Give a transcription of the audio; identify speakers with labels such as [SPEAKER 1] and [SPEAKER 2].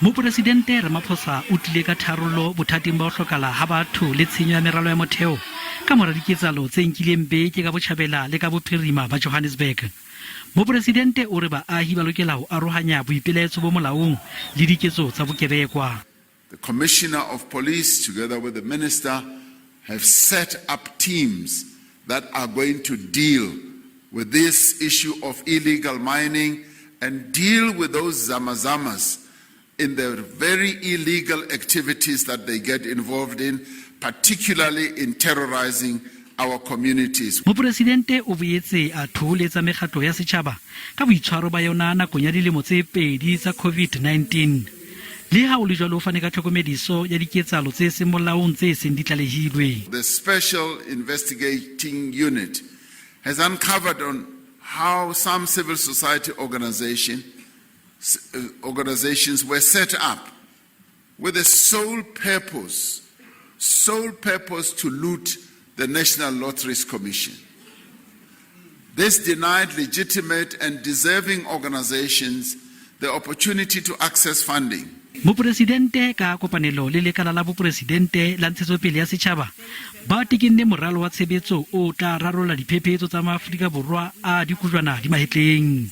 [SPEAKER 1] Moporesidente Ramaphosa o tlile ka tharollo bothateng ba ho hlokala ha batho le tshenyo ya meralo ya motheo ka mora diketsahalo tse nkileng beke ka botjhabela le ka bophirima ba Johannesburg. Moporesidente o re baahi ba lokela ho arohanya boipelaetso bo molaong le diketso tsa bokebekwa.
[SPEAKER 2] The Commissioner of Police, together with the Minister, have set up teams that are going to deal with this issue of illegal mining and deal with those zamazamas in the very illegal activities that they get involved in, particularly in terrorizing our communities.
[SPEAKER 1] Moporesidente o boetse a thoholetsa mekgatlo ya setjhaba ka boitshwaro ba yona nakong ya dilemo tse pedi tsa COVID-19. Le ha ho le jwalo o fane ka tlhokomediso ya diketsahalo tse seng molaong tse seng di tlalehilwe.
[SPEAKER 2] The Special Investigating Unit has uncovered on how some civil society organization, organizations were set up with the sole purpose to loot the National Lotteries Commission. This denied legitimate and deserving organizations the opportunity to access funding.
[SPEAKER 1] Moporesidente ka kopanelo le lekala la boporesidente la ntshetsopele ya setjhaba ba tekenne moralo wa tshebetso o tla rarolla diphephetso tsa Maafrika Borwa a dikojwana di mahetleng.